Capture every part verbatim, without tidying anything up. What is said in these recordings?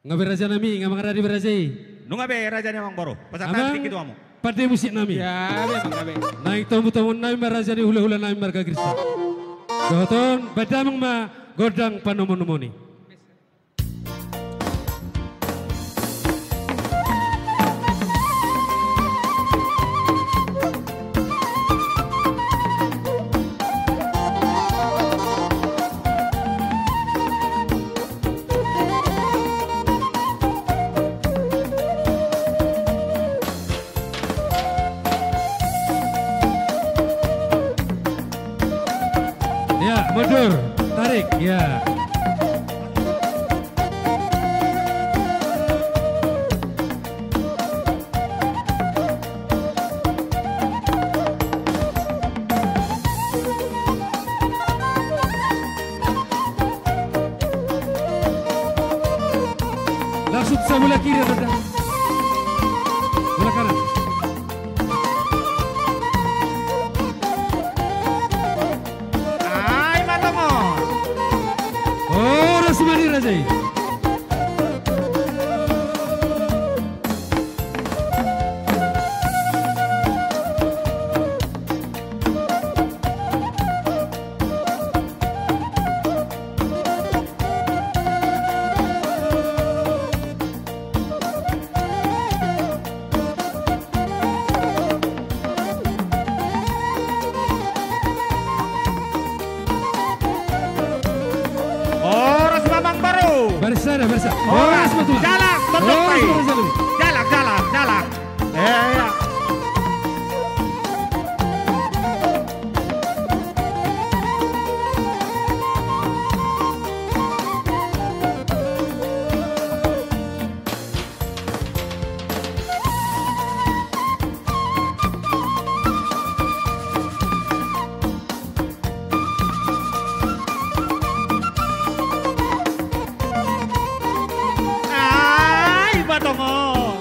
Nga be raja nami, nga mangaradi be raja i. Nunga be raja ni amang boru. Pasahat hami tingki tu hamu. Pande musik nami. Gabe, gabe. Naeng tombu-tombu nami ma raja ni hula-hula nami marga Girsa. Dohot on, baen damang ma gondang panomo-nomo i. Ya, mundur. Tarik, ya. Langsung sebelah kiri, Bunda. Sebelah kanan. Ai, ma tongon. Horas ma di raja i. Horas ma amang boru. Baris sada, baris sada. Horas. Horas ma tulang. Jalang, tondong. Horas ma tulang. Jalang, jalang, jalang. Eh, ya. Ai, ma tongon.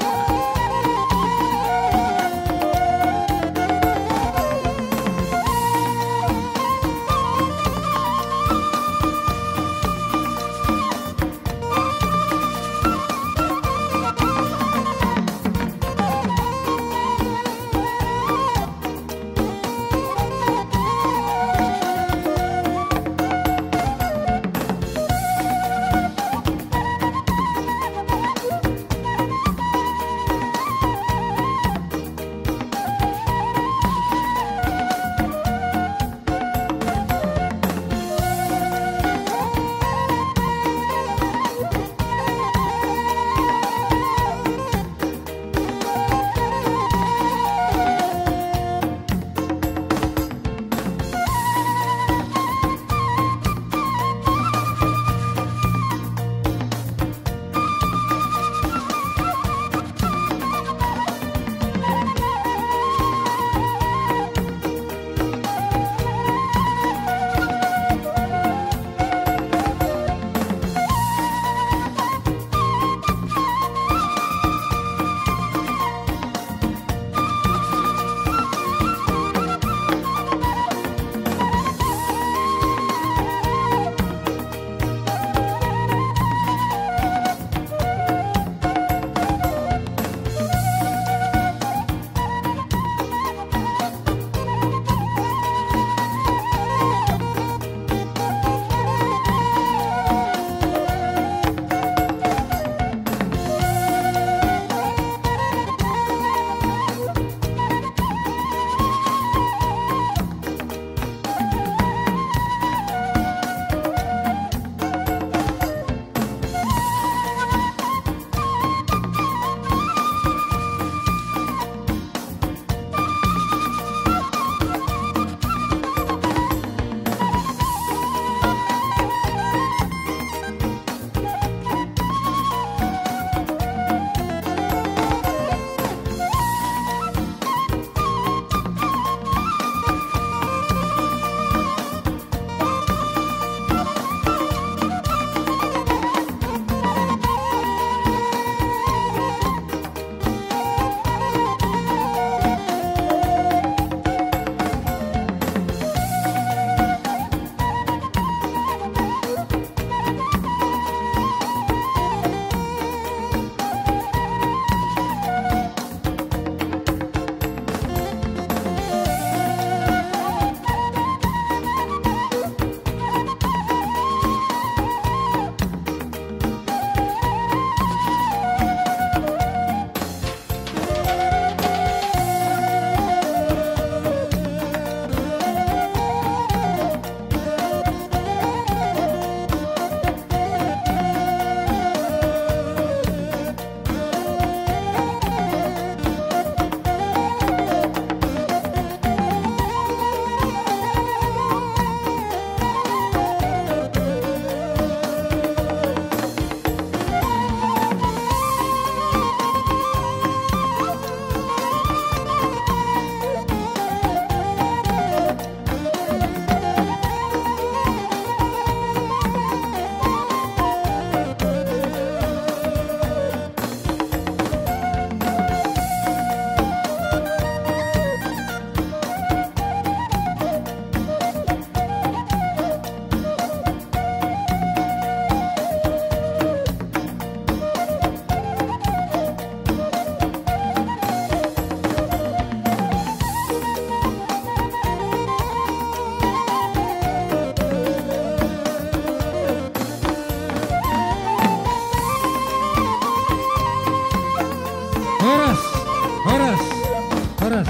Horas.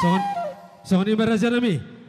Songon, songon i ma raja nami.